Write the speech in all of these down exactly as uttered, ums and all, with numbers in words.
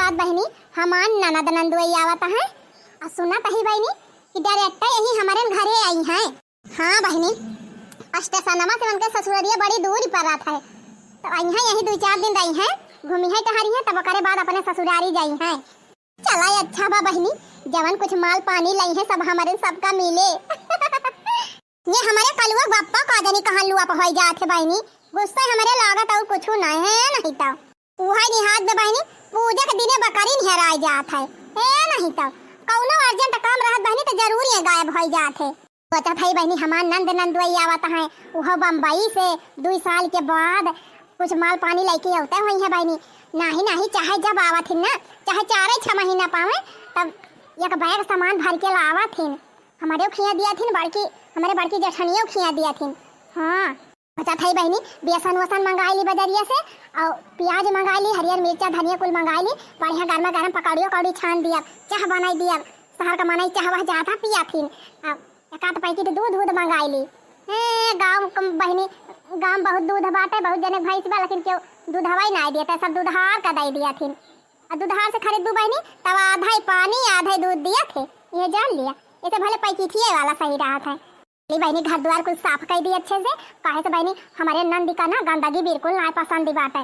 बात बहिनी, हमार ननद नंदोई आवत हैं। अउ सुनत ही बहिनी कि direct यही हमरे घरे आई हैं। हाँ बहिनी, स्टेशनवा से उनके ससुररिया बड़ी दूर परत है, तो आई हैं, यही दुइ चार दिन रही हैं, घूमी हैं, टहरी हैं, तब ओकरे बाद अपने ससुरारी जाई हैं। चला, अच्छा बा बहिनी, जवन कुछ माल पानी लई हैं, सब हमरे सबका मिले। ये हमरे कलुआ बप्पा का जानी कहाँ लुआ पर होई जात है बहिनी, गुस्सा हमरे लागत अउर कुछ नहीं है, नहीं तो उहै निहात बे बहिनी, पूजा के दिने बकरी निहराय जात है। ए, नहीं तो कउनो urgent काम रहत बहिनी, तो जरूर ये गायब होई जात है। सोचत हई बहिनी, हमार नंद नंदोई आवत हैं, उहो बम्बई से, दुइ साल के बाद कुछ माल पानी लइके अउते होइहैं बहिनी। नाही, नाही, चाहे जब आवत हिन ना, चाहे चारे छह महीना पावे, तब एक bag सामान भर के लावत हिन। हमरेउ खिया दिया थिन, बड़की, हमरे बड़की जेठनियो खिया दिया थिन। हाँ। सोचत हई बहिनी, बेसन वसन मंगाई ली बजरिया से, अउ पियाज मंगाई ली, हरियर मिर्चा, धनिया कुल मंगाई ली, बढ़िया गरमा गरम पकौड़ी उकौड़ी छान दियब, चाह बनाई दियब। शहर का मनई चाह वह ज्यादा पिया थिन। अब एक आध packet दूध वूध मंगाई ली। ए, गाँव क बहिनी, गाँव बहुत दूध बाटे, बहुत जने भैंस बा, लेकिन केहू दूधवा ही नाई देता, सब दूधहार का दई दिया थिन। अउ दूधहार से खरीदबू बहिनी, तब आधा ही पानी, आधा ही दूध दिया थे, ये जान लिया। इसे भले पैकेटिए वाला सही रहत है। ली बहिनी, घर दुआर कुल साफ कई दी अच्छे से, काहे से बहिनी, हमरे नंदी का ना गंदगी बिल्कुल नाय पसंद बाटे।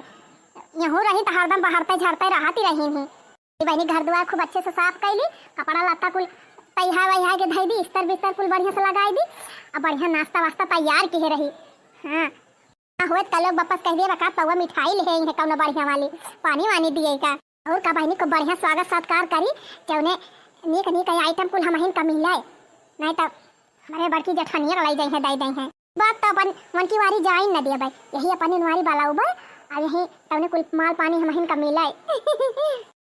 यहूँ रही त हरदम बहरते झरते रहत ही रही ही। ली बहिनी, घर दुआर खूब अच्छे से साफ कई ली, कपड़ा लत्ता कुल तैहा वैहा के धई दी, इस्तर बिस्तर कुल बढ़िया से लगाई दी, अब बढ़िया नाश्ता वास्ता तैयार किहे रही। हाँ, ना होत का लोग वापस कह दिए, बका पौवा मिठाई ले आई है कौनो बढ़िया वाली, पानी वानी दिए का। अउर का बहिनी, खूब बढ़िया स्वागत सत्कार करी, जौने नीक नीक item कुल हमहिन का मिले, नहीं तो हमरे बड़की जेठनिया के लई जइहैं, दई दइहैं। बात तो अपन वनकी वारी जाइन न दिया भाई, यही अपन इनवारी बलाऊ बा, अउ यही तौने कुल माल पानी हमहिन का मिले।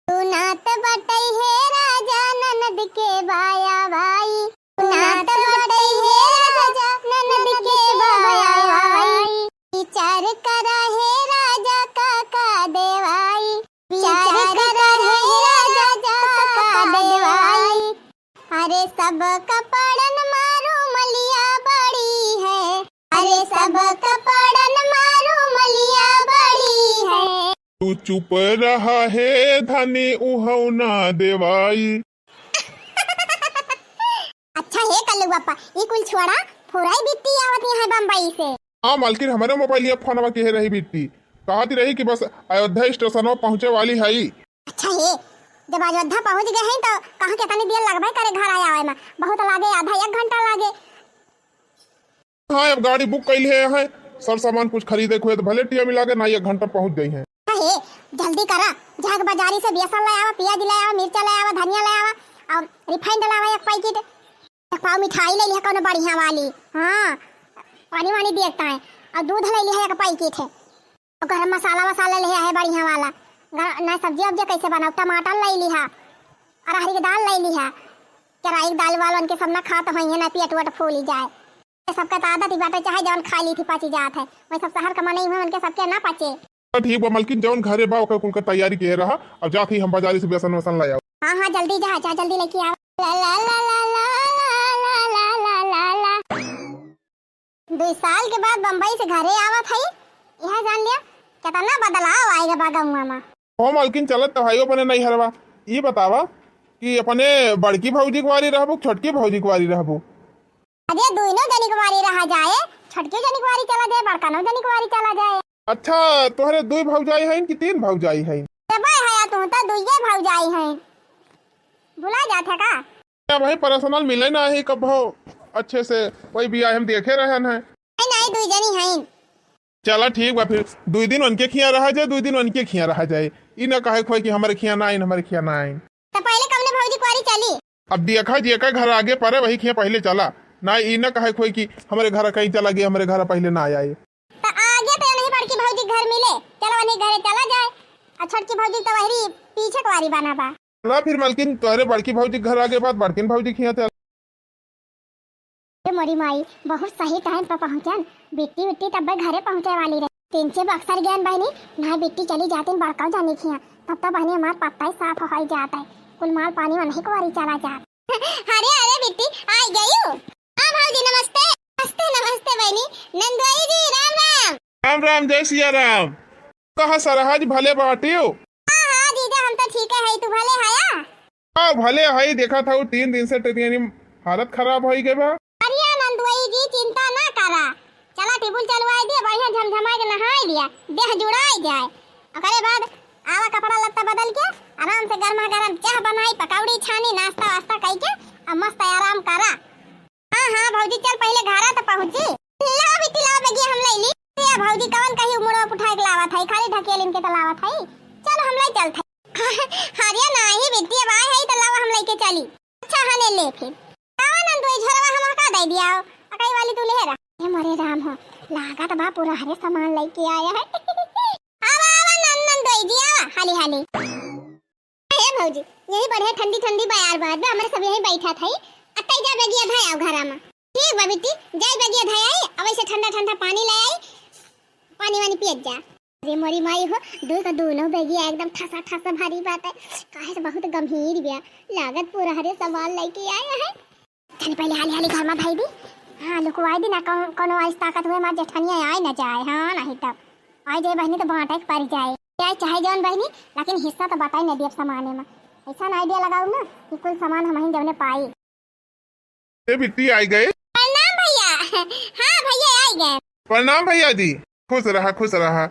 सुनात बटई हे राजा ननद के बाया भाई, सुनात बटई हे राजा ननद के बाया भाई। विचार करा हे राजा काका देवाई, विचार करा हे राजा काका देवाई। अरे सब कपड़न मारू मलिया बड़ी है, अरे सब कपड़न मारू मलिया बड़ी है। तू चुप रहा हे धनी उहौ ना देवाई। अच्छा हे कल्लू बापा, ई कुल छोड़ा, फुराई बिट्टी आवत है बम्बई से। हाँ मालकिन, हमरे मोबाइलिया फोनवा किहे रही बिट्टी, कहत रही कि बस अयोध्या स्टेशनवा पहुँचे वाली हई। अच्छा हे, जब अयोध्या पहुँच गए हैं तो कहाँ केतनी देर लगबे करे घर आए आवे में, बहुत लागे आधा एक घंटा लागे। हाँ, अब गाड़ी book कइले हैं, सर सामान कुछ खरीदे के हुए तो भले टिया मिला के ना एक घंटा पहुँच गई हैं। हे, जल्दी करा, जाके बाजारी से बेसन ले आवा, पियाज ले आवा, मिर्चा ले आवा, धनिया ले आवा, अउर refined ले आवा एक packet, एक पाव मिठाई ले लिहा कौनो बढ़िया वाली, हाँ, पानी वानी देखता है, अउर दूध ले लिहा एक packet है, अउर गरम मसाला वसाला ले लिहा है बढ़िया वाला, गर-, ना सब्जी वब्जी कैसे बनाओ, टमाटर ले लिहा, अरहर की दाल ले लिहा, केराई की दाल वाल उनके सब ना खात होइहैं, ना पेट वेट फूली जाए। सबका तो आदत ही बाटे, चाहे जौन खाई ली थी पची जात है, वही सब शहर का मनई हुए, उनके सबके ना पचे। तो ठीक बा मलकिन, जौन घरे बा ओकर कुल के तैयारी किहे रहा। अब जात ही हम बाजारी से बेसन वसन ले आओ। हाँ हाँ, जल्दी जा, जा जल्दी लेके आओ। ला ला ला ला। दुइ साल के बाद बम्बई से घरे आवत हई, यह जान लिया केतना बदलाव आइगा बा गौवा में। हो मलकिन, चलत तो हई अपने नैहरवा। ई बतावा कि अपने बड़की भौजी के वारी रहबू, छोटकी भौजी के वारी रहबू? अरे दुइनो जनी के वारी रहा जाए, छोटकी जनी के वारी चला जाए, बड़कनो जनी के वारी चला जाए। अच्छा, तोहरे दुइ भौजाई हईन कि तीन भौजाई हईन? रे भाई, हया तू तो दुइये भौजाई हईन, भुला जात है का? क्या भाई, personal मिले ना ही कब हो अच्छे से, वही बियाह हम देखे रहन है। नहीं, नहीं, दुइ जनी हईन। चला ठीक बा, फिर दुइ दिन उनके खिया रहा जाए, दुइ दिन उनके खिया रहा जाए। ई ना कहे खोए कि हमरे खिया ना आइन, हमरे खिया ना आइन। तो पहले कौने भौजी के वारी चली? अब देखा, जेकर घर आगे पड़े, वही खिया पहिले चला। ना, ई ना कहे कोई कि हमरे घर कहीं चला गया, हमरे घर पहिले ना आए। तो आगे तो नहीं बड़की भौजी के घर मिले, चलो वही घरे चला जाए। और छोटकी भौजी तो वही पीछे के वारी बना बा। चला फिर मलकिन, तोहरे बड़की भौजी के घर आगे बात, बड़किन भौजी खिया चला। ए मोरी माई, बहुत सही time पर पहुँचन। बिट्टी बिट्टी तब्बे घरे पहुँचे वाली रहे। तिनचे बक्सर ज्ञान बहिनी, ना बिट्टी चली जातिन बड़का जानी खिया, तब तो बहिनी हमार पत्ता ही साफ होई जात है। कुल माल पानी वनही को वारी चला जात। अरे, अरे बिट्टी, आई गयू? हाँ भौजी, नमस्ते। नमस्ते, नमस्ते बहिनी। नंदोई जी, राम राम। राम राम, जय सिया राम। कहा सरहज भले बाटियो? हाँ, हाँ जीजा, हम तो ठीक है, तू भले हया? हाँ, भले हई। देखत हऊ, तीन दिन से तेरी हालत खराब होई गए बा। अरे नंदोई जी, चिंता ना करा, चला टेबुल चलवाई दिया, बढ़िया झमझमाई के नहाई लिया, देह जुड़ाई जाए। ओकरे बाद आवा कपड़ा लत्ता बदल के आराम से गर्मा गर्म चाह बनाई, पकौड़ी छानी, नाश्ता वास्ता कई के अब मस्त आराम करा। हाँ, हाँ, भौजी, चल पहिले घरा त पहुँची। लावा बिट्टी, लावा बेगिया, हम लई ली। ए भौजी, कवन कही मुड़वा उठाए के लावत है, खाली ढकेल इनके त लावत है। चल, हम लई चलत है। अरे नाही बिट्टी, अब आए है त लावा हम लइके चली। अच्छा, हाँ, ले ले फिर। कवन नंदोई, झोरवा हम का दे दिया हो? अकई वाली तू ले रहा। ए मोरे राम हो, लागत बा पूरा हरे सामान लइके आया है। आवा, आवा, नन-, नंदोई जी, आवा, हाली, हाली। ए भौजी, यही बढ़िया ठंडी ठंडी बयार बात बा, हमरे सब यही बैठा था। अत्ते जा बेगिया धाय आओ घरा में। ठीक बा बिट्टी, जाई बेगिया धाय आई, अब ऐसे ठंडा ठंडा पानी ले आई, पानी वानी पियत जा। अरे मोरी माई हो, दो का दोनों बेगिया एकदम ठसा ठसा भारी बात है, काहे से बहुत गंभीर बिया, लागत पूरा हरे सामान लेके आया है। तनी पहिले हाली हाली घर में धाई दी। हाँ, लुकवाई दी ना, कौन, कौनो आइस ताकत हुए, हमार जेठनिया आए ना जाए। हाँ, नहीं तब आए जाए बहनी तो बांटे के पड़ जाए। चाहे, चाहे जौन बहनी, लेकिन हिस्सा तो बताई ना दियब सामाने में। ऐसा ना आइडिया लगाऊ ना कि कुल सामान हम ही जौने पाई। ए बिट्टी, आई गए? प्रणाम भैया। हाँ भैया, आई गए। प्रणाम भैया जी, खुश रहा, खुश रहा।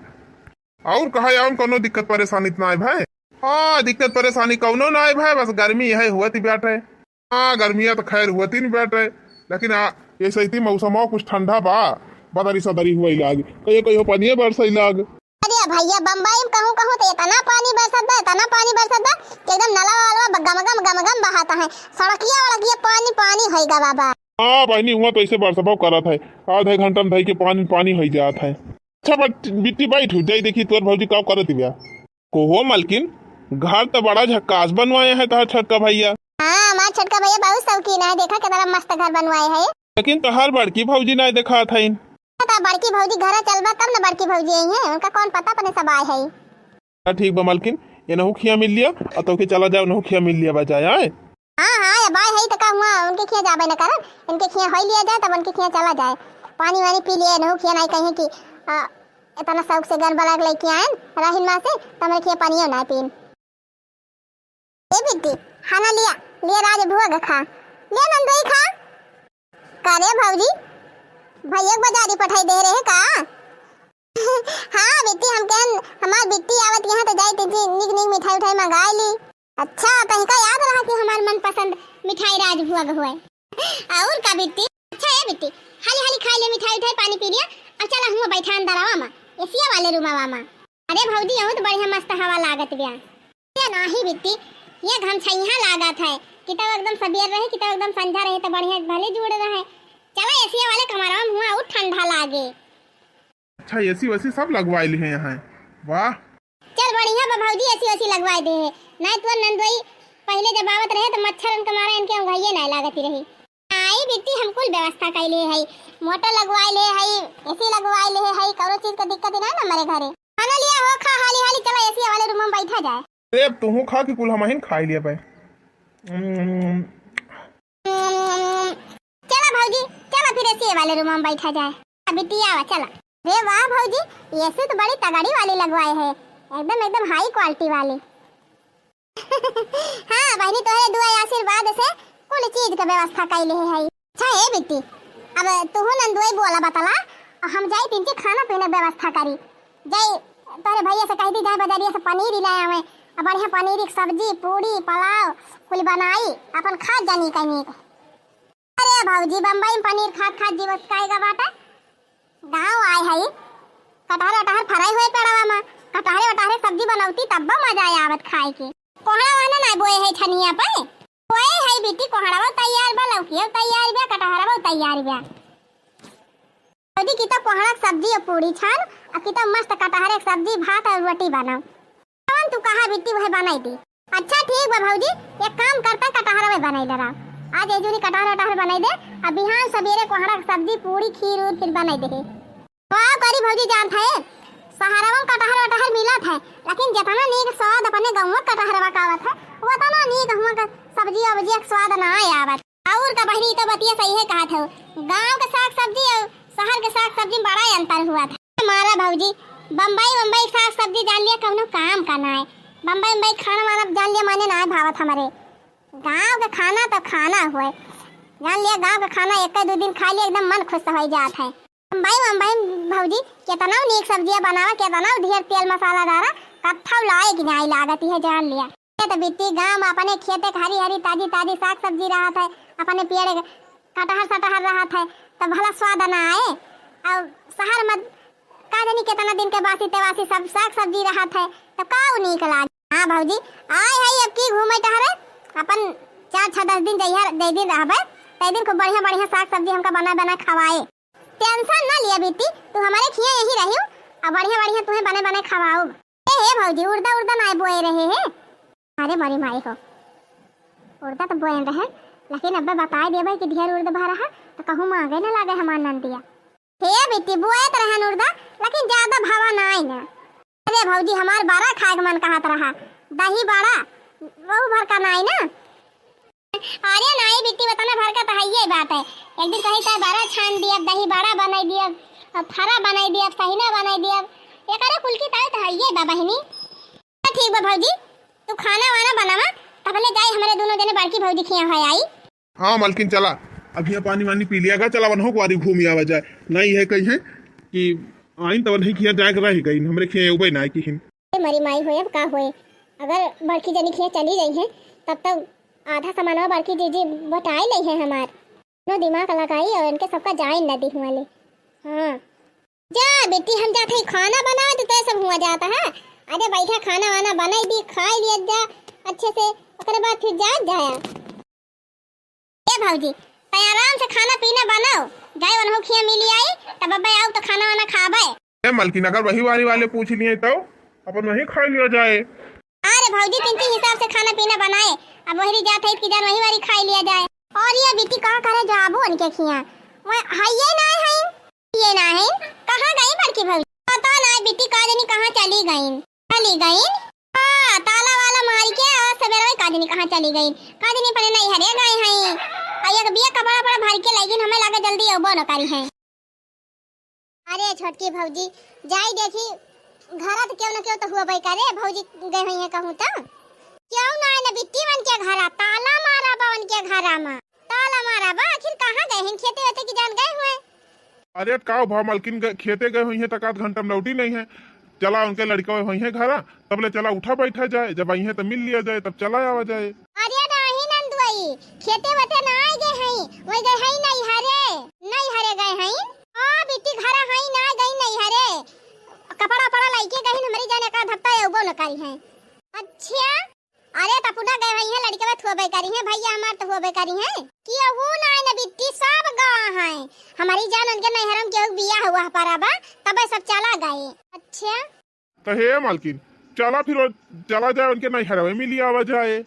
और कहा, और कोनो दिक्कत परेशानी त नाय भाई? हाँ, दिक्कत परेशानी कौनो नाय भाई, बस गर्मी यह हुआ थी बाटे। हाँ, गर्मिया तो खैर हुआ थी नहीं बाटे, लेकिन आ, ये सही थी मौसम कुछ ठंडा बा, बदरी सदरी हुआ लाग, कहियो कहियो पनिया बरसई लाग। अरे भैया, बम्बई में कहूँ कहूँ तो इतना पानी बरसत बा, इतना पानी बरसत बा कि एकदम नलवा वलवा ब-, गम गम गम गम बहाता है, सड़किया वड़किया पानी पानी होई गवा बा। हाँ बहनी, हुआ तो ऐसे बरसबो करत है, आधे घंटा में धई के पानी पानी होई जात है। अच्छा बट बिट्टी बैठ, जाई देखी तोर भौजी का करत बिया। कोहो मलकिन, घर तो बड़ा झक्कास बनवाए है तोहार छोटका भैया। हाँ, हमार छोटका भैया बहुत शौकीन है, देखा कितना मस्त घर बनवाए है। लेकिन तोहार बड़की भौजी नाय देखात हईन। तो बड़की भौजी घरा चलबा तब न बड़की भौजी आई है, उनका कौन पता अपने सब आए है। हाँ, ठीक बा मलकिन, एनहू खिया मिल लिया, और तोके चला जाए, उनहू खिया मिल लिया बा जाए, आए। हाँ, हाँ, ये बाय है तो का हुआ, उनके खिया जाबे न करब, इनके खिया होई लिया जाए, तब उनके खिया चला जाए, पानी वानी पी लिया, एनहू खिया नाय कहीं कि, आ, इतना शौक से गन बलाक लेके आयन, राहिन माँ से, तो हमरे खिया पानियो नाय पीन। ए बिट्टी, खाना लिया, लिया राज भुआ के खा, लिया नंदोई खा। का रे भौजी, भैया के बाजारी पठाई दे रहे का? हाँ बिट्टी, हम कहन, हमार बिट्टी आवत यहाँ तो जाई, तिनकी निक निक मिठाई उठाई मंगाई ली। अच्छा, तनिका याद रहा कि हमार मनपसंद मिठाई राजभोग होए। और का बिट्टी? अच्छा ए बिट्टी, हाली हाली खाई ले मिठाई उठाई, पानी पी लिया, और चला हुआ बैठा अंदरवा मा, एसिया वाले रूमवा मा। अरे भौजी, यहू तो बढ़िया मस्त हवा लागत बिया। ये नाही बिट्टी, ये घमछैया लागत है, कि तब एकदम सबेर रहे, कि तब एकदम संझा रहे, तो बढ़िया भले जुड़ रहे। चला एसिया वाले कमरवा में हुआ और ठंडा लागे। अच्छा, एसी वेसी सब लगवाए ली है यहाँ। वाह। चल बढ़िया बा भौजी, एसी वेसी लगवाए दे है। नहीं तो नंदोई पहले जब आवत रहे तो मच्छर उनके मारे इनके उंघाइए नहीं लागत रही। आई बिट्टी, हम कुल व्यवस्था कैले है, मोटर लगवाए ले है, एसी लगवाए ले है, कौनो चीज का दिक्कत ही नहीं ना हमारे घरे। खाना लिया हो, खा हाली हाली, चला एसी वाले रूम में बैठा जाए। अरे अब तुहू खा कि कुल हमहिन खाई लिया बे। हम्म। चला भौजी, चला फिर एसी वाले रूम में बैठा जाए। अभी टिया आवा, चला। रे वाह भौजी, एसी तो बड़ी तगड़ी वाली लगवाए है, एकदम, एकदम हाई क्वालिटी वाली। हाँ बहनी, तोहरे दुआ आशीर्वाद से कुल चीज के व्यवस्था कैले है। अच्छा ए बिट्टी, अब तुहू नंदोई बोला बतला, और हम जाई तिनके खाना पीने के व्यवस्था करी। जाई तोहरे भैया से कह दी, जाए बजरिया से पनीर ही ले आवे, और बढ़िया पनीर की सब्जी, पूड़ी, पुलाव कुल बनाई, अपन खा जानी कहीं। अरे भौजी, बम्बई में पनीर खात खात जीव काहे का बाटे? गाँव आए हई, कटहर वटहर फराई हुए पेड़वा में, कटहरे वटहरे सब्जी बनौती तब्बो मजा आए आवत खाए के। कोहड़ा वाला ना बोए है छनिया पे, बोए है बिट्टी, कोहड़वा तैयार बा, लौकियो तैयार बा, कटहरवा तैयार बा। भौजी की तो कोहड़ा के सब्जी और पूड़ी छान, और की तो मस्त कटहरे के सब्जी, भात और रोटी बनाओ। जवन तू कहा बिट्टी वह बनाई दी। अच्छा ठीक बा भौजी, एक काम करता, कटहरवे बनाई दे रहा। आज ए जूनी कटहर वटहर बनाई दे, अब बिहान सबेरे कोहड़ा के सब्जी, पूड़ी, खीर उर फिर बनाई दे। वाह करी भौजी, जानत है शहरवा में कटहर वटहर मिलत है, लेकिन जितना नीक स्वाद अपने गाँव के कटहरवा का आवत है, उतना नीक हुआ का सब्जी वब्जी के स्वाद ना आवत। और का बहिनी, तो बतिया सही है कहत हो, गाँव के साग सब्जी और शहर के साग सब्जी में बड़ा अंतर हुआ था। मारा भौजी, बम्बई बम्बई के साग सब्जी जान लिया कौनो काम का ना है, बम्बई, बम्बई खाना वाना जान लिया माने ना भावत हमरे। गाँव के खाना तो खाना हुए, जान लिया गाँव के खाना एक दो दिन खा लिया एकदम मन खुश हो जात है। बम्बई, बम्बई भौजी केतना नीक सब्जिया बनावा, केतना ढेर तेल मसाला डारा, कत्थौ लायक नाई लागत है जान लिया। ये तो बिट्टी गाँव में अपने खेते के हरी हरी ताजी ताजी साग सब्जी रहत है, अपने पेड़ कटहर सटहर रहत है, तो भला स्वाद ना आए। और शहर में का जानी केतना दिन के बासी तेवासी सब साग सब्जी रहत है, तो का उ नीक लागे? हाँ भौजी, आए है अब की घूमे टहरे, अपन चार छह दस दिन जइहर जै दिन रहबे, तै दिन खूब बढ़िया बढ़िया साग सब्जी हमका बना बना खवाए। टेंशन ना लिया बिट्टी, तू हमारे खिया यही रहियो, अब बढ़िया बढ़िया तुहे बने बने खवाओ। ए हे भौजी, उर्दा उर्दा नाय बोए रहे है। अरे बड़ी माई हो, उर्दा तो बोए रहे, लेकिन अब्बे बताए देबे कि ढेर उर्द भा रहा, तो कहूँ मांगे न लागे हमार नंदिया। हे बिट्टी, बोए तो रहन उर्दा, लेकिन ज्यादा भावा नाय ना। अरे भौजी, हमार बड़ा खाए के मन कहत रहा, दही बड़ा, वो भर का नाय ना। अरे नाई बिट्टी, वतना भर का तो हइये बात है। एक दिन कहीं तय बड़ा छान दियब, दही बड़ा बनाई दियब, और फरा बनाई दियब, सहिना बनाई दियब। एकरे कुल की ताई तो हइये बा बहिनी। तो ठीक बा भौजी, तू खाना वाना बनावा, तब ले जाई हमरे दोनों जने बड़की भौजी खिया है आई। हाँ मलकिन, चला, अब यहाँ पानी वानी पी लिया गा, चला वनहो कुआरी घूम आवा जाए। नहीं है कहीं है कि आइन तब नहीं खिया जाए के रह गई, हमरे खिया उबे ना किहिन। ए मरी माई होए, अब का होए? अगर बड़की जनी खिया चली गई हैं, तब तक आधा सामानवा बड़की जीजी बटाए लई हैं हमार। नो दिमाग लगाई और इनके सबका जाए न दी हुआ ले। हाँ। जा बेटी, हम जात हई खाना बनावे, तो तय सब हुआ जाता है। अरे बैठा, खाना वाना बनाई दी, खाई लिया जा अच्छे से, ओकरे बाद फिर जात जाया। ए भौजी, तै आराम से खाना पीना बनाओ, जाए वनहु खिया मिली आई, तब अब्बे आओ तो खाना वाना खाबे। ए मलकिन, अगर वही वारी वाले पूछ लिए तो अपन वही खा लिया जाए। अरे भौजी, तिनकी हिसाब से खाना पीना बनाए, अब वही जात है कि जान वही वारी खा लिया जाए। और ये बिट्टी कहाँ करे जाबो उनके खिया, वह हइये ना है, ये ना है, कहाँ गई बड़की भौजी? पता ना बिट्टी, का जानी कहाँ चली गई। चली गई? हाँ, ताला वाला मारी के आज सवेरे का जानी कहाँ चली गई, का जानी अपने नैहरे गई हैं। आ एक बिया कपड़ा पड़ा भर के लेकिन हमें लगे जल्दी अबो न करी है। अरे छोटकी भौजी, जाई देखी, घर तो केहू न केहू तो हुआ करे, भौजी गए हुई हैं कहूँ तो। केहू ना है न बिट्टी उनके घरा, ताला मारा बा उनके घरा मा, ताला मारा बा। आखिर कहाँ गए हैं, खेते वेते की जान गए हुए? अरे का भा मलकिन, ग-, खेते गए हुई हैं, तक आध घंटा में लौटी नहीं है। चला उनके लड़का हुई हैं घरा, तब ले चला उठा बैठा जाए, जब आई हैं तब मिल लिया जाए, तब चला आवा जाए। अरे नहीं नंदुआई, खेते वेते ना गए हैं, वही गए हैं नैहरे, नैहरे गए हैं। हाँ बिट्टी, घरा हैं ना गई नैहरे, कपड़ा पड़ा लाइके गई, हमरी जाने का धत्ता अउबो न करी हैं। अच्छा, अरे त अपना गए हुई हैं, लड़के बा थोबे करी हैं, भैया हमार तो होबे करी हैं। केहू नाई न बिट्टी, सब गवा हैं। हमारी जान उनके नैहर में केहू बिया हुआ पर बा, तबे सब चला गए। अच्छा। तो हे मालकिन, चला फिर वो चला जाए उनके नैहर में मिली आवा जाए।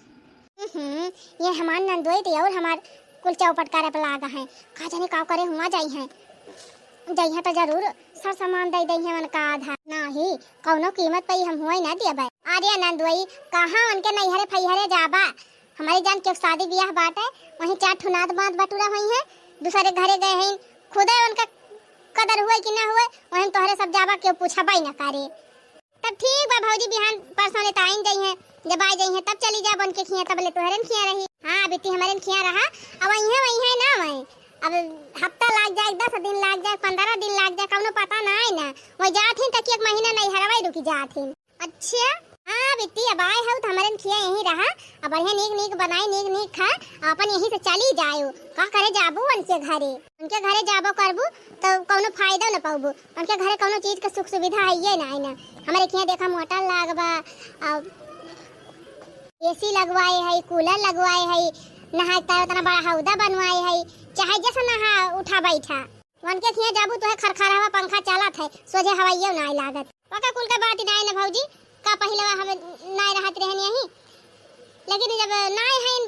हम्म, ये हमार नंदोई तो और हमार कुल चौपट करे पे लागा है। का जाने का करे हुआ जाई हैं। जइहे तो जरूर सर सामान दे दइहे उनका आधा। नाही, कौनो कीमत पे हम हुए ना दियबे। अरे नंदुई, कहाँ उनके नैहरे फैहरे जाबा? हमारी जान के शादी बियाह बाटे, वहीं चार ठो नात बात बटुरा हुई हैं, दूसरे घरे गए हैं, खुदे उनका कदर हुए कि ना हुए, वहीं तोहरे सब जाबा, केहू पूछबे ना करे। तब ठीक बा भौजी, बिहान परसों ले त आइन जइहें, जब आ जइहें तब चली जाब उनके खिया, तब ले तोहरे न खिया रही। हाँ बिट्टी, हमरे न खिया रहा, अब वहीं वहीं ना वहीं, अब हफ्ता लाग जाए, दस दिन लाग जाए, पन्द्रह दिन लाग जाए, कौनो पता ना है ना। वही जात ही तक एक महीना नैहरवा रुकी जात ही। अच्छा, हाँ बिट्टी, अब आए हो तो हमरे न खिया यहीं रहा, अब बढ़िया नीक नीक बनाए, नीक नीक खा, अपन यहीं से चली जाए। का करे जाबू उनके घरे? उनके घरे जाबो करबू तो कौनो फायदा न पाबू। उनके घरे कौनो चीज के सुख सुविधा है ये ना, है ना। हमारे खिया देखा मोटर लाग बा, अब एसी लगवाए है, कूलर लगवाए है, नहाए ताए उतना बड़ा हौदा बनवाए है, चाहे जैसा नहा उठा बैठा। उनके खिया जाबू तो है खरखरावा पंखा चलत है, सोझे हवाइयो ना लागत। ओका कुल के बात नाय न भौजी, का पहिले हम नाय रहत रहन यहीं, लेकिन जब नाय हैं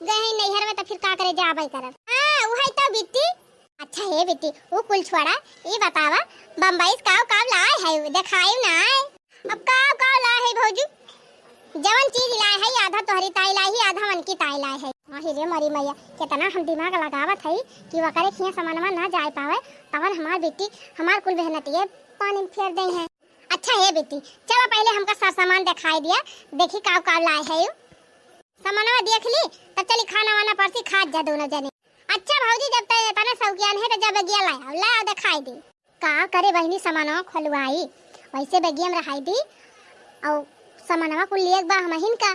गए हैं नैहर में तो फिर का करे जाबे करब। हाँ, उहै तो बिट्टी। अच्छा हे बिट्टी, उ कुल छोड़ा, ई बतावा, बम्बई से काव काव लाए है, देखाई ना आए। अब काव काव लाए है भौजी, जवन चीज लाए है आधा तोहरी ताई लाई है, आधा मन की ताई लाए है। अरे रे मरी मैया, कितना हम दिमाग लगावत है कि वकरे खिया सामानवा ना जाए पावे, तवन हमार बिट्टी, हमार कुल मेहनतिये पानी में फेर दे हैं। अच्छा हे बिट्टी, चला पहिले हमका सर सामान देखाई दिया, देखी काव काव लाए है यू। सामानवा देख ली, तब चली खाना वाना परसी, खात जा दोनों जने। अच्छा भौजी, जब तै इतने शौकियान है तो जब गिया लाए, लाए देखाई दी। का करे बहिनी, सामानवा खोलवाई, वैसे बैगिया में रहाई दी। और सामानवा कुल लिए बा हमहिन का,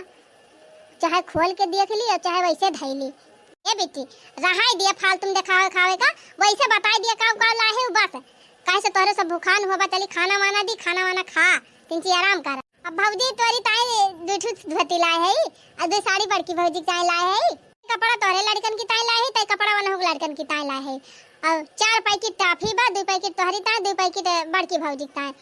चाहे खोल के देख ली और चाहे वैसे धई ली। ए बिट्टी, रहाई दिया फालतू में देखावे खावे का, वैसे बताई दिया का का लाए है बस। काहे से तोहरे सब भुखान हुआ बा, चली खाना वाना दी, खाना वाना खा, तिनची आराम कर। अब भौजी तोरी ताई दू ठू धोती लाए है, और दू साड़ी बड़की भौजी के ताई लाए है। कपड़ा तोहरे लड़कन की ताई लाए है, ताई कपड़ा वाला हो लड़कन की ताई लाए है। और चार पैकेट टाफी बा, दू पैकेट तोहरी ताई, दू पैकेट बड़की भौजी के ताई।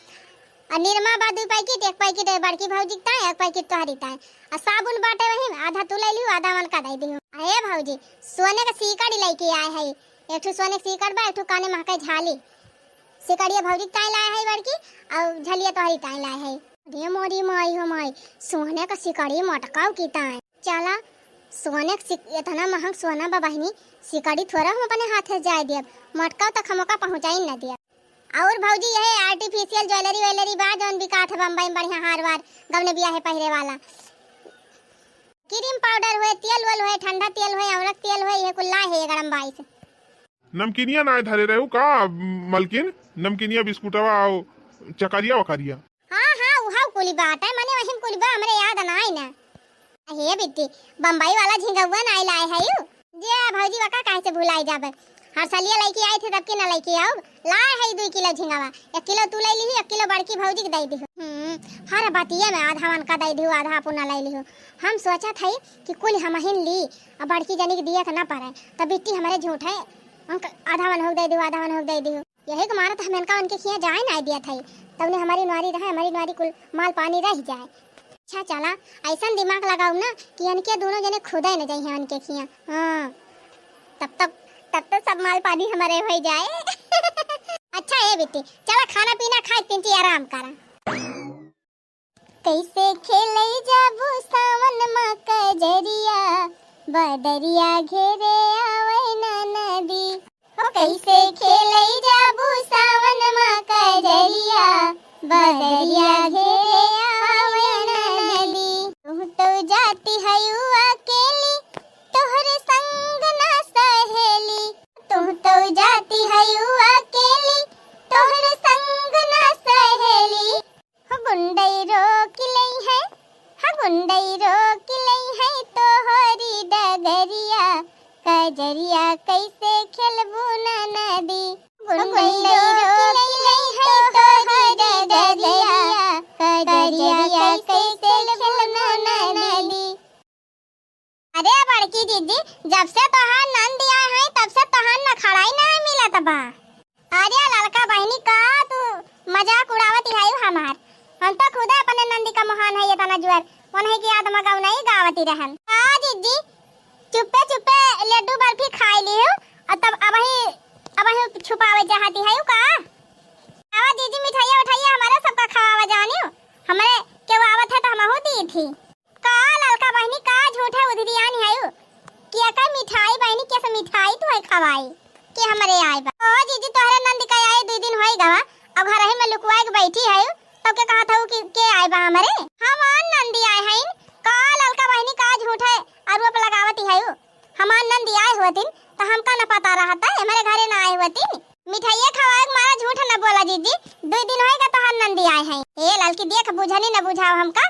और निरमा बा दू पैकेट, एक पैकेट बड़की भौजी के ताई, एक पैकेट तोहरी ताई। और साबुन बाटे वही, आधा तू ले लियो, आधा उनका दे दियो। अरे भौजी, सोने का सीकड़ लेके आए है, एक ठो सोने का सीकड़ बा, एक ठो काने महके झाली। सिकड़िया भौजी के ताई लाए है बड़की, और झलिया तोहरी ताई लाए है। अरे मोरी माई हो माई, सोने का सिकड़ी मटकाव की ताई। चला, सोने का सिक-, इतना महंग सोना बा बहिनी, सिकड़ी थोड़ा हम अपने हाथे जाए दियब, मटकाव तक हम ओका पहुँचाई न दियब। और भौजी, यह artificial jewellery वेलरी बा, जौन बिकात है बम्बई में, बढ़िया हार वार, गवने बियाहे पहिरे वाला। क्रीम पाउडर होए, तेल वेल होए, ठंडा तेल होए, अमरक तेल होए, ये कुल लाए है ये गरम बाईस। नमकीनिया नाय धरे रहू का, मलकिन? नमकीनिया, बिस्कुटवा, और चकरिया वकरिया। हाँ, हाँ, उहाव कुली बात है, मने वही कुली बा, हमरे याद नाय ना। हे बिट्टी, बम्बई वाला झिंगउआ नाय लाए है यू? जे भौजी वका काहे से भुलाई जाबे? हर सलिया लइके आई थे, तब की ना लइके आउब। लाए है दुई किलो झिंगवा, एक किलो तू ले लिही, एक किलो बड़की भौजी के दे दिहु। हम्म, हर बतिये में आधा मन का दे दिहु, आधा अपना ले लिहु। हम सोचत हई कि कुल हमहिन ली, आ बड़की जनी के दिए के ना पड़े। तब बिट्टी हमरे झूठ है, उनका आधा मन हो दे दिहु, आधा मन हो दे दिहु। यही के मारत हम इनका उनके खिया जाए ना दिया था, तब ने हमारी नुआरी रहे, हमारी नुआरी कुल माल पानी रह जाए। अच्छा चला, ऐसन दिमाग लगाऊ ना कि इनके दोनों जने खुदे न जाइए उनके खिया। हाँ, तब तक, तब तक सब माल पानी हमारे हो जाए। अच्छा ए बिट्टी, चला खाना पीना खाए, तिनची आराम करा। कैसे खेलै जाबू सावन मा कजरिया, बदरिया घेरे आवै ना नदी। हो कैसे खेलै जाबू सावन मा कजरिया, बदरिया घेरे आवै ना नदी। तू तो जाती हयू अकेली, तोहरे संग ना सहेली। तू तो जाती हयू अकेली, तोहरे संग ना सहेली। हो गुंडई रोक लई है, हो गुंडई रोक लई है तोहरी डगरिया, कजरिया कैसे खेलबू ना नदी। गुंडई रोक लई है तोहरी डगरिया, कजरिया कैसे खेलबू ना नदी। अरे बड़की जीजी, जब से तोहार नंदी आए हैं, तब से तोहार नखड़ाई ना मिलत बा। अरे ललका बहिनी, का तू मजाक उड़ावत ही हमार? हम तो खुदे अपने नंदी का मोहान है ये तना जुअर, उन्हीं की याद में गौनई गावती रहन। का जीजी, चुप्पे चुप्पे लड्डू बर्फी खाई ली हो, और तब अबही, अबही छुपावे चाहती है का? आवा जीजी, मिठाइया उठाइया हमारे सबका खवावा जानी हो, हमरे केहू आवत है तो हमहू दी थी। का ललका बहिनी, का झूठे उधिरियानी हयू? के का मिठाई बहिनी, के से मिठाई तू है खवाई? के हमरे आए बा? ओ जीजी, तोहरे नंद का आए दुई दिन होई गवा, अब घर ही में लुकुआए के बैठी हयू, तो के कहत हऊ कि के आए बा हमरे? हमार नंदी आए हईन। का ललका बहिनी, का झूठे आरोप लगावती हयू? हमार नंदी आए होतिन, तो हमका न पता रहता, हमरे घरे ना आए होतिन। मिठाइये खवाए के मारा झूठ न बोला जीजी, दुई दिन होएगा तोहार नंदी आए हैं। ए ललकी देख बुझनी न बुझाओ हमका,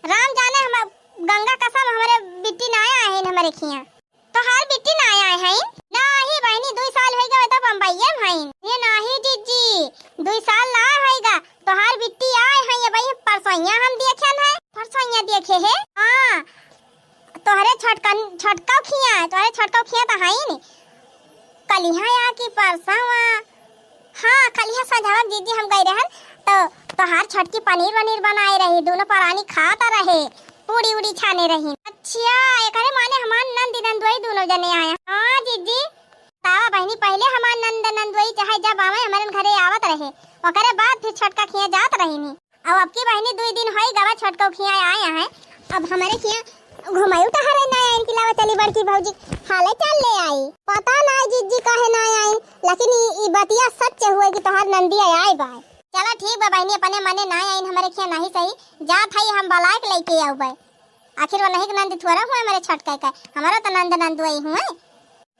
राम जाने हम गंगा कसम हमरे बिट्टी ना आए हैं हमरे खिया। तोहार बिट्टी ना आए हैं? नाही बहिनी, दुई साल होएगा तो बम्बईये में हैं। ये नाही जीजी, दुई साल ना होएगा, तोहार बिट्टी आए हैं, ये भाई परसोइया हम देखे हैं, परसोइया देखे हैं। हाँ, तोहरे छोटकन, छोटका खिया, तोहरे छोटका खिया तो हईन। कलिहा या कि परसवा? हाँ, कलिहा संझवा जीजी हम गई रहन, तो तोहार छोटकी पनीर वनीर बनाए रही, दोनों परानी खात रहे, पूड़ी उड़ी छाने रही। अच्छा, एकरे माने हमार नंद नंदोई दोनों जने आए। हाँ जीजी, तावा बहिनी, पहले हमार नंद नंदोई चाहे जब आवे हमरे घरे आवत रहे, ओकरे बाद फिर छोटका खिया जात रही नी। अब अबकी बहिनी दुई दिन होई गवा छोटकौ खिया आए हैं। अब हमरे खिया घुमायु टहरे ना आइन कि लावा चली बड़की भौजी, हाले चाल ले आई। पता ना जीजी काहे ना आई, लेकिन ई, ई बतिया सच हुए कि तोहार नंदी आए बा। चला ठीक बा बहिनी, अपने मने ना आइन हमरे खिया नहीं सही, जात हई हम बलाय के लइके आउबे। आखिर वो नहीं के नंद थोड़ा हुए हमरे छोटका के, हमरो तो नंद नंदोई हुए।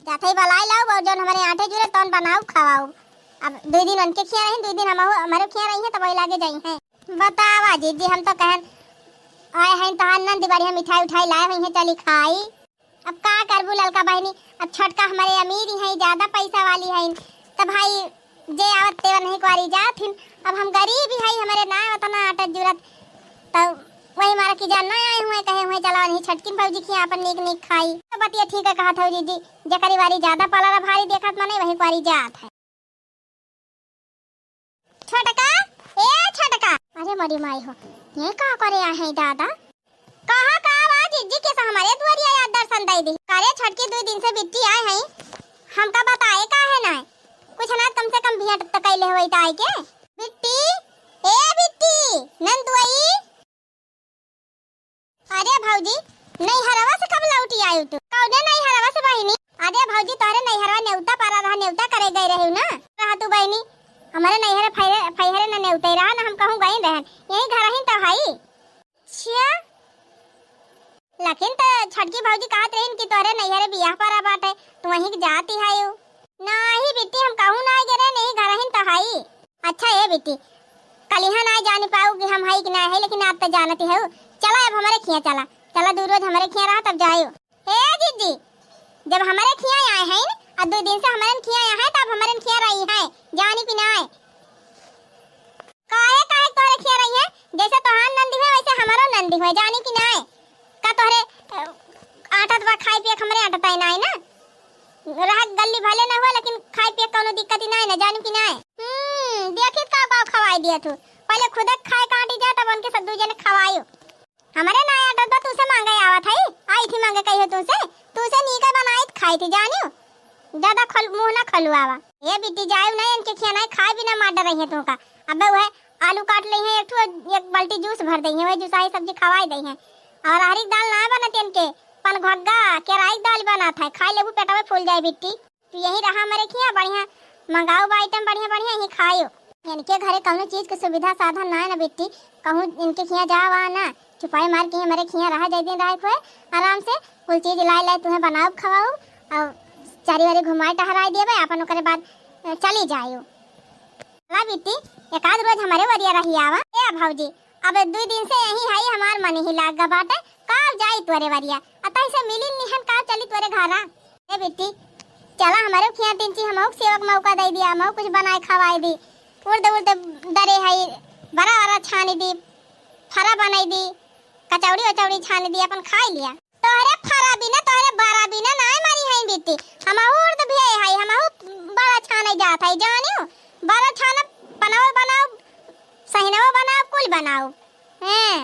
जात हई बलाय लाउब और जौन हमरे आटे जुरे तौन बनाउब खवाउब। अब दुइ दिन उनके खिया रही, दुइ दिन हमहू हमरे खिया रही हैं, तब वही लागे जाई हैं। बतावा जीजी, हम तो कहन आए हैं तोहार नंद बढ़िया मिठाई उठाई लाए हुई हैं, चली खाई। अब का करबू ललका बहिनी, अब छोटका हमरे अमीर ही हैं, ज्यादा पैसा वाली हैं, तब भाई जे आवत तेवन ही कुआरी जात हिन। अब हम गरीब ही हैं, हमरे ना उतना आटा जुरत, तो वही मारा की जान ना आए हुए, कहे हुए चला वही छोटकिन भौजी खिया अपन नीक नीक खाई। तो बतिया ठीक है कहत हो जीजी, जेकरी वारी ज्यादा पलरा भारी देखत मने वही कुआरी जात है। छोटका, ए छोटका। अरे मोरी माई हो, ये का करे आहे दादा? कहा का आवाज इज्जी के से हमरे दुआरिया याद दर्शन दे दी। अरे छोटकी, दुइ दिन से बिट्टी आए हैं, हमका बताए का है ना? कुछ ना, कम से कम भेंट तो कैले होई त आए के। बिट्टी, ए बिट्टी, नंदुआई। अरे भौजी, नैहरवा से कब लौटी आयु तू? कौने नैहरवा से बहिनी? अरे भौजी, तोहरे नैहरवा नेवता परा रहा, नेवता करे गई रही ना। रहा तू बहिनी, हमारे नैहर फैरे, फैहरे न नेवते रहा, न हम कहूँ गई रहन। यही घर ही तो हई। अच्छा, लेकिन त छोटकी भौजी कहत रहीन कि तोहरे नैहरे बियाह परा बाटे, तू वहीं के जाती हयू। नाही बिट्टी, हम कहूँ ना गए रहे, नहीं घर ही तो हई। अच्छा ए बिट्टी, कलिहा ना जान पाऊ कि हम हई कि ना है, लेकिन आप तो जानती हो। चला अब हमरे खिया चला, चला दू रोज हमरे खिया रहा तब जायो। ए जीजी, जब हमरे खिया आए हैं न, आ दो दिन से हमरे खिया आए हैं, तब हमरे खिया रही है, जानी कि ना? काहे, काहे तोहरे खिया रही है? जैसे तोहार नंदी हुए, वैसे हमरो नंदी हुए, जानी कि ना? का तोहरे, अ, आटत बा खाए पिए के, हमरे आटत है ना, ना? रह गल्ली भले ना हुआ, लेकिन खाए पिए के कौनो दिक्कत ही ना है ना, जानी कि ना? हम्म, देखित का का खवाई दिया तू। पहले खुदे खाए काटी जा, तब उनके सब दू जने खवायो। हमरे ना आटत बा, तू से मांगे आवत है, आई थी मांगे कहियो तू से, तू से नीके बनाई त खाई थी, जानियो। ज्यादा खल-, मुंह ना खलुआवा। ए बिट्टी, जायु ना, इनके खिया ना खाए बिना मार डर रही है तू का। अबे वह आलू काट ले हैं एक ठो, एक बाल्टी जूस भर दे हैं, वह जूसाई सब्जी खवाई दे हैं। और अरहरी के दाल ना बनत इनके, पनघग्गा केराई के दाल बनत है, खाई लेबू पेटवे फूल जाए बिट्टी। तू यहीं रहा हमरे खिया, बढ़िया मंगाओ बा आइटम बढ़िया बढ़िया, यहीं खायो। इनके घरे कौनो चीज के सुविधा साधन ना है ना बिट्टी, कहूँ इनके खिया जावा ना, चुपाई मार के हमरे खिया रहा, जाए दिन रहा खोए आराम से, कुल चीज लाई लाई तुम्हें बनाओ खवाओ, और चारी वारी घुमाए टहराए देबे, अपन ओकरे बाद, अ, चली जायो। ला बिट्टी, एक आध रोज हमरे वरिया रही आवा। ए भौजी, अब दुई दिन से यहीं हई, हमार मन ही लाग गा बाटे, का जाई तोरे वरिया, अतही से मिली निहन का चली तोरे घरा। ए बिट्टी, चला हमरे खिया तीन चीज हमहू के सेवा के मौका दे दिया, हमहू कुछ बनाए खवाए दी। उड़ते उड़ते दरे हई, बरा बरा छानी दी, फरा बनाई दी, कचौड़ी वचौड़ी छानी दी, अपन खाई लिया। तोहरे फरा बिना, तोहरे बरा बिना नाय मरी हई बिट्टी। हमहू उड़द भियाई हई, हमहू बरा छाने जात हई, जानियो। बरा छानब, पनवा बनाउब, सहिनवा बनाउब, कुल बनाउब। हैं।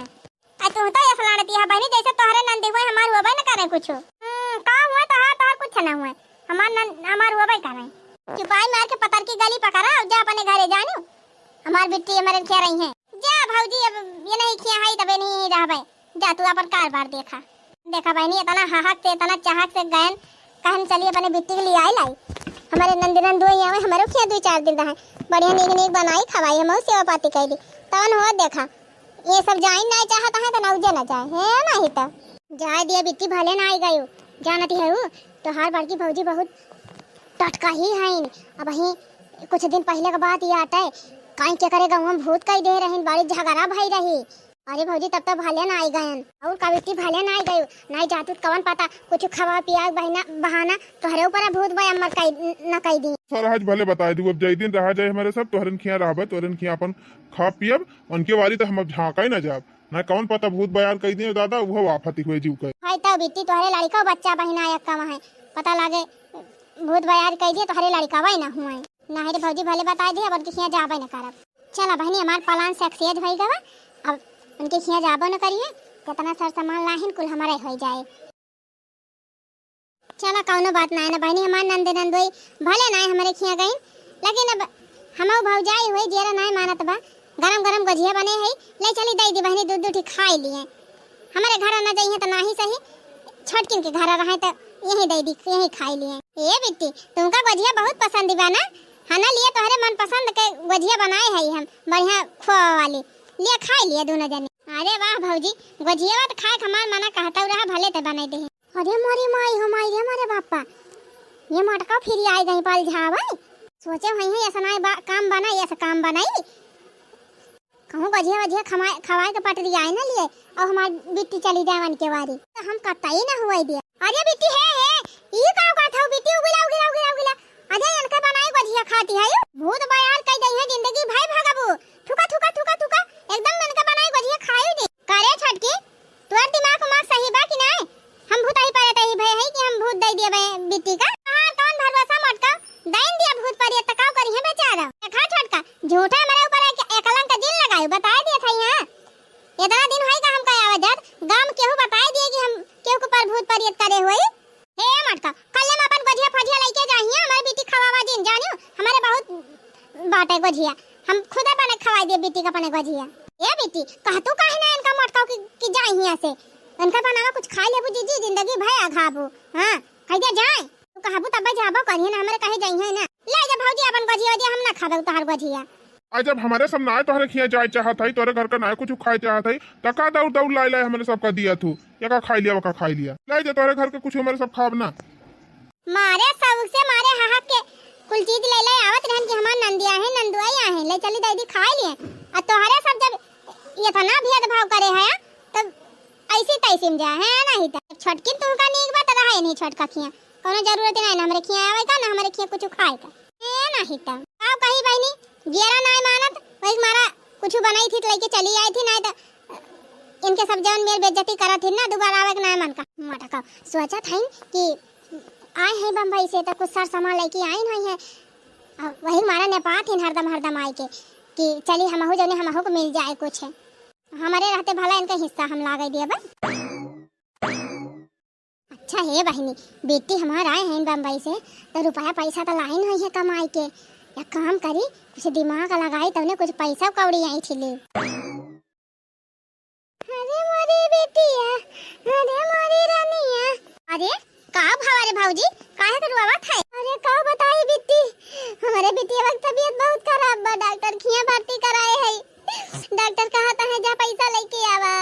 आ तू तो ऐसा लड़ती है बहिनी, जैसे तोहरे नंदी हुए, हमार हुआ न करे कुछ। हम्म, का हुआ तोहार, तोहार कुछ ना हुए। हमार नन-, हमार हुआ करे। चुपाई मार के पतर की गली पकड़ा, जा अपने घरे जानियो। हमार बिट्टी हमरे खिया रही है। जा भौजी, अब ये नहीं खिया है, तबे नहीं रहबे। जा तू अपन कारबार देखा। देखा बहिनी, इतना हहक से, इतना चाहक से गयन, कहन चली अपने बिट्टी के लिए आई लाई। हमारे नंद नंदोई आवे, हमारे खिया दो चार दिन रहे, बढ़िया नीक नीक बनाई खवाई, हम सेवा पाती कैली। तवन हो देखा, ये सब जाइन ना चाहत है तो नौजे ना जाए, है नहीं तो। जाए दिया बिट्टी, भले ना आई गयू, जानती है वो, तोहार बड़की भौजी बहुत टटका ही हईन। अबहीं कुछ दिन पहिले के बात ई आटे, काई के करे गउवा में भूत कई दे रहीन, बड़ी झगड़ा भई रही। अरे भौजी, तब तो भले ना आई गयन। और का बिट्टी, भले ना आई गयू, ना आई जातू त कवन पता, कुछ खवा पिया बहिना बहाना तोहरे ऊपर भूत बया मत कई, न कई दी। सरहज भले बताए दू, अब जई दिन रहा जाए हमारे सब, तोहरन खिया रहबे, तोहरन खिया अपन खा पियब, उनके वारी तो हम अब झांका ही ना जाब। ना कौन पता भूत बयार कई दिए दादा, उहो आफत ही हुए जीव के। हाय तब बिट्टी, तोहरे लड़का बच्चा बहिना एक कम है, पता लागे भूत बयार कई दिए तोहरे लड़का वही ना हुए। ना है रे भौजी, भले बताए दिए, अब उनके खिया जाबे ना करब। चला बहिनी, हमार plan success होई गवा, अब उनके खिया जाबो ना करिए, कितना सर सामान लाहिन कुल हमारे हो जाए। चला, कौनो बात ना है ना बहिनी, हमार नंद नंदोई भले ना हमरे खिया गईन, लेकिन अब हमऊ भौजाई हुई, जेरा ना मानत बा। गरम गरम गोझिया बने है, ले चली दई दी बहिनी, दू दू ठी खाई लिए। हमरे घर ना जाइए तो ना ही सही, छोटकिन के घर रहे तो यही दई दी, यही खाई लिए। ए बिट्टी, तुमका गोझिया बहुत पसंद बा ना? हना लिए तोहरे मनपसंद के गोझिया बनाए हई हम, बढ़िया खोआ वाली। लिए खाइ लिए दुनो जने। अरे वाह भौजी, गोझिया तो खाए के हमार मना कहतउ रहा, भले ते बनाइ देहे। अरे मोरी माई हो माई रे मोरे बापा, ये मोटका फिर आइ गई पलझावइ। सोचे होइहैं ऐसा नाई बा-, काम बनाई, ऐसा काम बनाई। कहूँ गोझिया वोझिया खमाए, खवाए के पटरी आए न लिए, अउ हमार बिट्टी चली जाए वन के वारी, तो हम कतई न हुवइ दिया। अरे बिट्टी, हे, हे, ई का करत हउ बिट्टी, उगिला, उगिला, उगिला, उगिला। अरे इनके बनाई गोझिया खाती है, भूत बयार कइ दइहैं जिंदगी भर भगबू। थुका, थुका, थुका, थुका, एकदम इनके बनाई गोझिया खाई दे। करे छोटकी, तोर दिमाग उमाग सही बा कि नाई? हम भूतही परेतही भए हई कि हम भूत दइ दिए बे बिट्टी का? हाँ, कौन भरोसा मोटका? दइन दिया भूत परेत त का करिहैं बेचारा? देखा छोटका, झूठे हमरे ऊपर एक, एक कलंक जिन लगायू, बताइ दिया था यहाँ। इतना दिन होई का हमका आवा जात, गाँव में केहू बताइ दिए कि हम केहू के ऊपर भूत परेत करे होई? हे मोटका, कल्ले में अपन गोझिया फोझिया लइके जाइहैं, हमरे बिट्टी खवावा जिन जानियो, हमरे बहुत बाटे गोझिया, हम खुदे बने खवाई दिए बिट्टी का अपने गोझिया। ए बिट्टी, कहतू काहे ना इनका मोटका कि, कि जाई हियां से, इनका बनावा कुछ खाइ लेबू जीजी, जिंदगी भर अघाबू। हाँ, कहि दिया जाए, तू कहबू तब जाबो करिहैं ना, हमरे कहे जाइहैं ना। ले जा भौजी अपन गोझिया वोझिया, हम ना खाबे तोहार गोझिया। आ जब हमरे सब नाय तोहरे खिया जाए चाहत हई, तोहरे घर का नाय कुछ खाए चाहत हई, त का दौड़ दौड़ लाए लाए हमरे सब का दिया थू, या का खाइ लिया, वा का खाइ लिया, ले जा तोहरे घर के कुछ हमरे सब खाब ना। मारे सौक से मारे हहक के कुल चीज ले ले आवत रहन कि हमार नंदिया है, नंदुआई आहे, ले चली दीदी खाइ लिए। आ तोहरे सब जब इतना भेदभाव करे है, तब ऐसी तैसी में जा है, नहीं तो छोटकी तुमका नीक बात रहा है, नहीं छोटका खिया, कौनो जरूरत नहीं ना हमरे खिया आवे का, ना हमरे खिया कुछ खाए का। ए नहीं तो का कही बहिनी, गेरा नाय मानत, वही मारा कुछ बनाई थी तो लेके चली आई थी, नहीं तो इनके सब जवन मेर बेइज्जती करत ही ना, दोबारा आवे के नाय मन का। मोटका सोचत हईन कि आए हैं बम्बई से तो कुछ सर सामान लेके आइन होइहैं। अब वही मारा नेपात हिन हरदम हरदम आए के कि चली हमहू जौने हमहू को मिल जाए कुछ। हमरे रहते भला इनका हिस्सा हम लागे दिए बा। अच्छा हे बहिनी, बेटी हमार आए हैं बम्बई से, तो रुपया पैसा तो लाइन होइहैं कमाई के। एक काम करी, कुछ दिमाग लगाई, तौने कुछ पैसा कौड़ी आई छिली। अरे मोरी बेटिया, अरे मोरी रानिया। अरे का भवा रे भौजी, काहे के रोवत है? अरे का बताई बिट्टी, हमरे बिटिया के तबीयत बहुत खराब बा, डॉक्टर खिया भर्ती कराए है। डॉक्टर कहत है जा पैसा लेके आवा,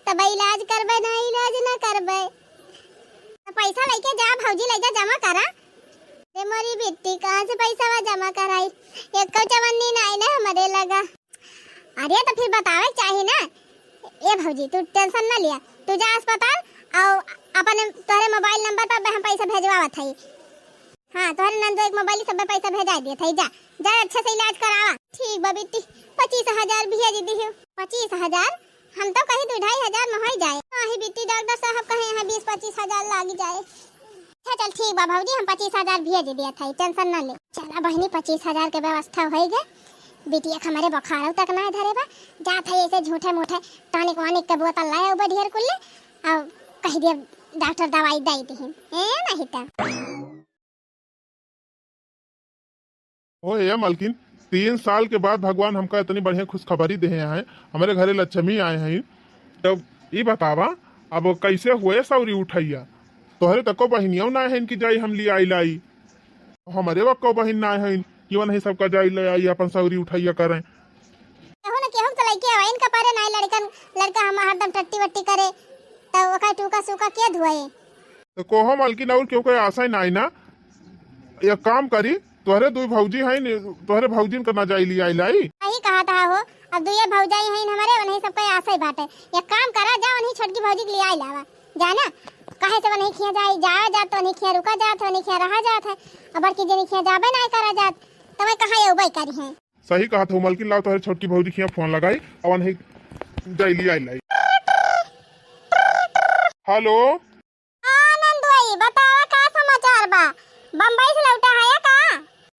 तब इलाज करबे, ना इलाज ना करबे। तो पैसा लेके जा भौजी, ले जा जमा करा। अरे मोरी बिट्टी, कहाँ से पैसा जमा कराई? एको चवन्नी नाई ना हमरे लगा। अरे तो फिर बतावे चाही ना। ए भौजी, तू tension ना लिया, तू जा अस्पताल अउ अपने तोहरे mobile number पर हम पैसा भेजवावत हई। हाँ, तोहरे नंदो एक mobile सब पे पैसा भेजाइ दिए थई, जा, जा अच्छे से इलाज करावा। ठीक बा बिट्टी, पच्चीस हजार भेज दिहु। पच्चीस हजार? हम तो कही दू ढाई हजार में होइ जाए। नहीं बिट्टी, डॉक्टर साहब कहे हैं बीस पच्चीस हजार लाग जाए। अच्छा चल ठीक बा भौजी, हम पच्चीस हजार भेज दिया था, tension ना ले। चला बहिनी, पच्चीस हजार के व्यवस्था होइ गए। बिटिया के हमरे बुखारो तक ना धरे बा, जात है ऐसे झूठे मूठे tonic वानिक के बोतल लाए उबे ढेर कुल्ले, और कह दिया डॉक्टर दवाई दे दी। ए नहीं तो। ओ ए मलकिन, तीन साल के बाद भगवान हमका इतनी बढ़िया खुशखबरी देहे हैं, हमरे घरे लक्ष्मी आए हैं। तब ई बतावा, अब कैसे हुए सौरी उठैया? तोहरे तको बहिनियों ना है कि जाई हम लियाई लाई, हमरे वक्को बहिन ना है कि वनही सबका जाई ले आई अपन सौरी उठैया करें। केहू न केहू के तो लइके आवा, इनका परे नाई लड़कन, लड़का हम हरदम टट्टी वट्टी करे, तो ओकर टूका सूका के धोए? तो कोहो मालकिन, और केहू के आशा ही नाई ना। एक काम करी, तोहरे दुई भौजी हैं, तोहरे भौजिन के ना जाई लियाई लाई। यही कहा था हो, अब दुइये भौजाई हैं हमरे, वनही सबके आशा ही बाटे। एक काम करा, जा वनही छोटकी भौजी के लियाई लावा, जा ना। काहे से वनही खिया जाई, जावा जात, वनही खिया रुका जात, वनही खिया रहा जात है, अब बड़की जनी खिया जाबे नाई करा जात, तो मैं कहाँ ये उबई करी हैं? सही कहत हो मलकिन, लाओ तोहरे छोटकी भौजी खिया फोन लगाई, अवन ही जाई लियाई लाई। हेलो। हाँ नंदुआई, बतावा का समाचार बा? बम्बई से लौटा है या का?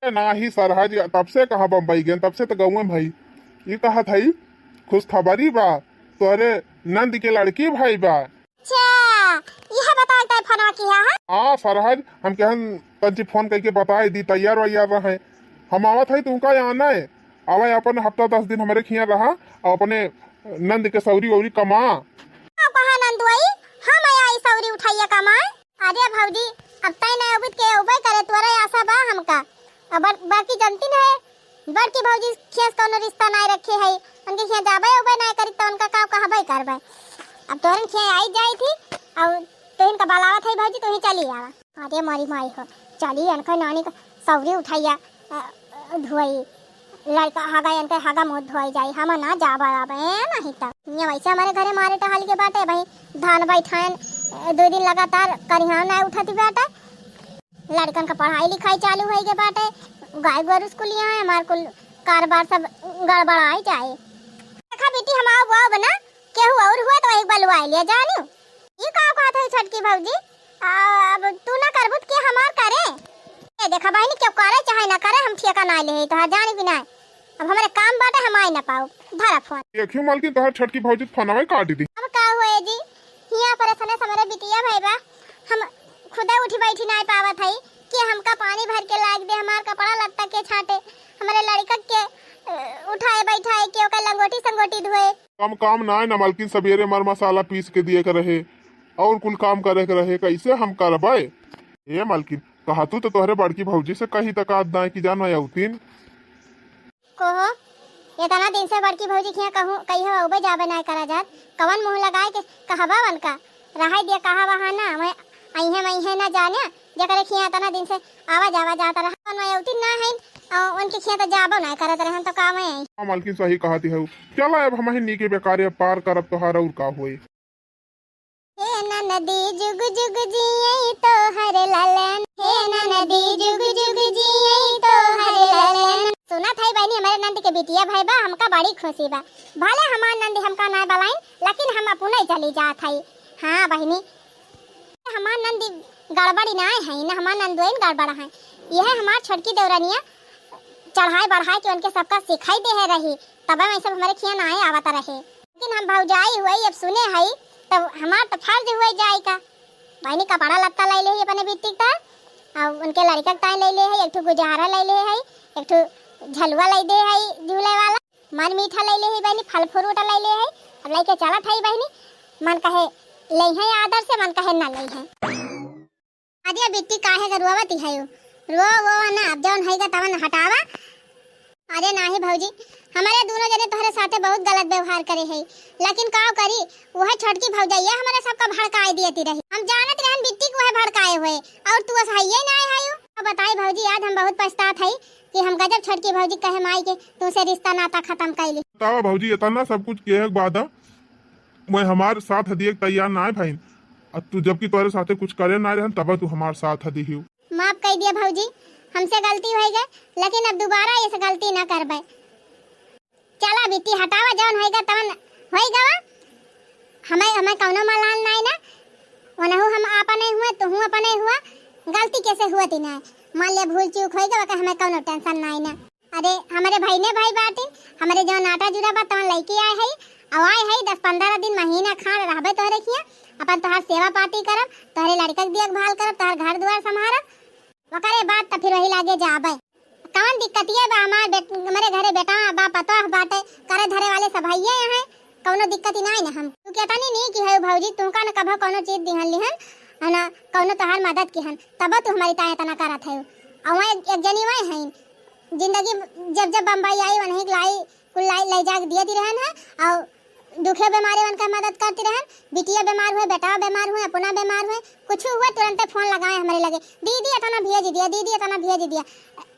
ए, नाही सरहज, तब से कहाँ बम्बई गए, तब से तो गौवे में हई। ये कहत हई, खुशखबरी बा, तोहरे नंद के लड़की भई बा। अच्छा, यह बताए तय फोनवा किया है? हाँ सरहज, हम कहन तंची फोन करके बताए दी, तैयार वैयार रहे। हम आवत है तुमका यहाँ नहीं, आवे अपन हफ्ता दस दिन हमरे खिया रहा और अपने नंद के सौरी वौरी कमा। हाँ, कहा नंदुआई, हम आई सौरी उठाइए कमाए। अरे भौजी, अब तय नहीं उबित के उबे करे, तोरे आशा बा हमका। अब बड़-, बड़की जनती न है, बड़की भौजी खेस कौनो रिश्ता नाय रखे है, उनके खेस जाबे उबे नाय करी, तो उनका का कहबे करबे। अब तोहरन खेस आई जाई थी, और तोहिन का बलावत है भौजी, तोही चली आवा। अरे मोरी माई हो, चली इनका नानी का सौरी उठाइया, अ, अ, धोई, लड़का हगा, इनका हगा मुँह धोई जाई, हम ना जाबा आबे, ए, नहीं तो। ये वैसे हमारे घरे मारे टहल के बाटे भाई, धान बैठाएन, अ, दो दिन लगातार करिहान ना उठती बाटे। लड़कन का पढ़ाई लिखाई चालू होई के बाटे, गाय गोरु स्कूलिया है, हमार कुल कारोबार सब गड़बड़ाई जाए। देखा बेटी, हम आओ, आओ बना, केहू और हुआ तो वही बलवाई लिया जानियो। ई का कहत है छोटकी भौजी? आ, अब तू ना करबू त के हमार करे? ए देखा बहिनी, केहू करे चाहे ना करे, हम ठेका ना ले तो जानी भी ना। अब हमरे काम बाटे, हम आई ना पाऊ। धरा फोन। देखियो मालकिन, तोहर छोटकी भौजी फोनवा काट दी। अब का हुए जी, हिया परेशान है हमरे बिटिया भाई बा, हम खुदे उठी बैठी ना पावत हई कि हमका पानी भर के लाग दे, हमार कपड़ा लत्ता के छाटे, हमरे लड़का के, अ, उठाए बैठाए के ओकर लंगोटी संगोटी धोए। कम काम ना है ना मालकिन, सबेरे मर मसाला पीस के दिए के रहे और कुल काम करे के रहे, कैसे हम करबे? ए मालकिन, कहा तू तो तोहरे बड़की भौजी से कही तक आद दाए कि जानो अउतीन। कोहो, इतना दिन से बड़की भौजी खिया कहूँ कहियो अउबे जाबे नाय करा जात, कवन मुँह लगाए के कहबा वनका? रहाई दिया कहा बहाना, मैं अइहे मैं अइहे ना जाने, जकरे खिया इतना दिन से आवा जावा जात रहा, मैं अउतीन ना है, और उनके खिया तो जाबो नाय करत रहन, तो का मैं आई? हाँ मालकिन, सही कहती है। चला अब हम ही नीके बेकारे पार करब तोहार, और का होए। हे ननदी जुग जुग जियई तोहर ललन, हे ननदी जुग जुग जियई तोहर ललन। सुनत हई बहिनी, हमरे नंद के बिटिया भई बा, हमका बड़ी खुशी बा। भले हमार नंद हमका नाय बलाइन, लेकिन हम अपने चली जात हई। हाँ बहिनी, हमार नंद गड़बड़ी नाय है, न हमार नंदोइन गड़बड़ है। यह हमार छोटकी देवरनिया चढ़ाई बढ़ाई के उनके सबका सिखाई देहे रही, तबे वही सब हमरे खिया नाय आवत रहे। लेकिन हम भौजाई हुई, अब सुने हई, तब हमार तो फर्ज हुए जाए का। बहिनी कपड़ा लत्ता ले ले हई अपने बिट्टी का, और उनके लड़का के ताई ले ले हई, एक ठो गुजारा ले ले हई, एक ठो झलुआ ले दे हई झूले वाला, मन मीठा ले ले हई बहिनी, फल फ्रूट ले ले हई। अब लेके चलत हई बहिनी, मन कहे ले हई आदर से, मन कहे ना ले हई। अरे बिट्टी, काहे के रोवत हयू? रो वो ना, अब जौन हइगा तवन हटावा। अरे नाही भौजी, हमरे दुनो जने तोहरे साथे बहुत गलत व्यवहार करे हई, लेकिन का करी, वह छोटकी भौजैया हमरे सबका भड़काए दियती रही। हम जानत रहन बिट्टी के वह भड़काए हुए, और तू असहइये ना हयू। अब बताई भौजी, आज हम बहुत पछतात हई कि हम गजब छोटकी भौजी कहे माई के तुमसे रिश्ता नाता खत्म कैली। बतावा भौजी, इतना सब कुछ किए के बाद मैं हमार साथ दिए के तैयार ना भइन। अब तू जबकि तोरे साथे कुछ करे ना रहन, तब तू हमार साथ दिहियो। माफ कई दिया भौजी, हमसे गलती होई गए, लेकिन अब दोबारा ऐसे गलती ना करबे। चला बिट्टी हटावा, जौन होई गा तवन होई गवा। हमें, हमें कौनो मलाल नाई ना, वनहु हम आपने हुए, तुहू अपने हुआ, गलती कैसे हुआ थी ना। मान लिया भूल चूक होई गवा, हमें कौनो टेंशन नाई ना। अरे, हमरे भाई ने भाई बाटिन, हमरे जौन आटा जुरा बा, तौन लइके आए हई, अउ आए हई, दस पन्द्रह दिन, महीना खान रहबे तोहरे खिया, अपन तोहार सेवा पाती करब, तोहरे लड़का के देखभाल करब, तोहार घर दुआर संभारब, ओकरे बाद त फिर वही लागे जाबे। कौन दिक्कतिये बा? हमार बेट-, हमरे घरे बेटा बा, पतोह बाटे, करे धरे वाले सब हइये हैं, कौनो दिक्कत ही नाई न हम। तू केतनी नीक हऊ भौजी, तुमका न कभो कौनो चीज दिहन लिहन, है ना, कौनो तोहार मदद किहन, तबो तू हमारी ताए इतना करत हऊ। अउ वहाँ एक, एक जनी वही हैं, जिंदगी जब जब बम्बई आई, वनही के लाई, कुल लाई, लाई जाके दियती रहन है, और दुखे बेमारे उनका मदद करती रहन। बिटिया बेमार हुए, बेटा बेमार हुए, अपना बेमार हुए, कुछ हुए, तुरंते फोन लगाए हमरे लगे, "दीदी, इतना भेज दिया, दीदी, इतना भेज दिया।"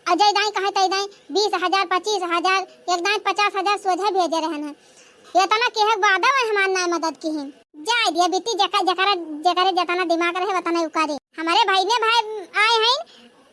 और जय दाई कहे, तय दाई बीस हजार, पच्चीस हजार, एक दाई पचास हजार सोझे भेजे रहन है। इतना केहे के बाद में हमार ना मदद किहिन। जाए दिया बिट्टी, जका-, जकरा, जकरे जतना दिमाग रहे, वतना उकारी। हमरे भाई ने भाई आए हैं,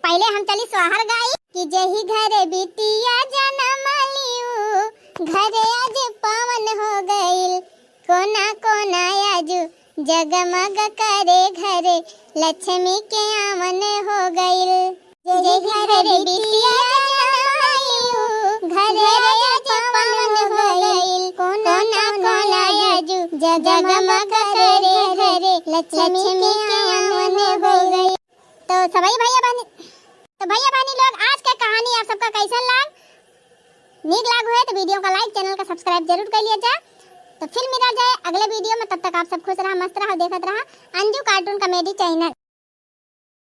पहिले हम चली सोहर गाई कि जेही घरे बिटिया जनम लियू, घरे आज पावन हो गइल। कोना कोना आजू जगमग करे घरे, लक्ष्मी के आवन हो गइल। जेही घरे बिटिया जनम लियू, घरे आज पावन हो गइल। कोना कोना आजू जगमग करे घरे, लक्ष्मी के आवन हो गइल। तो सभी भैया बहनी, तो भैया बहनी लोग, आज के कहानी आप सबका कैसन लाग? नीक लाग हुए तो वीडियो का like, चैनल का subscribe जरूर कर लिया जा। तो फिर मिला जाए अगले वीडियो में, तब तक आप सब खुश रहा, मस्त रहा, देखत रहा अंजू cartoon comedy channel।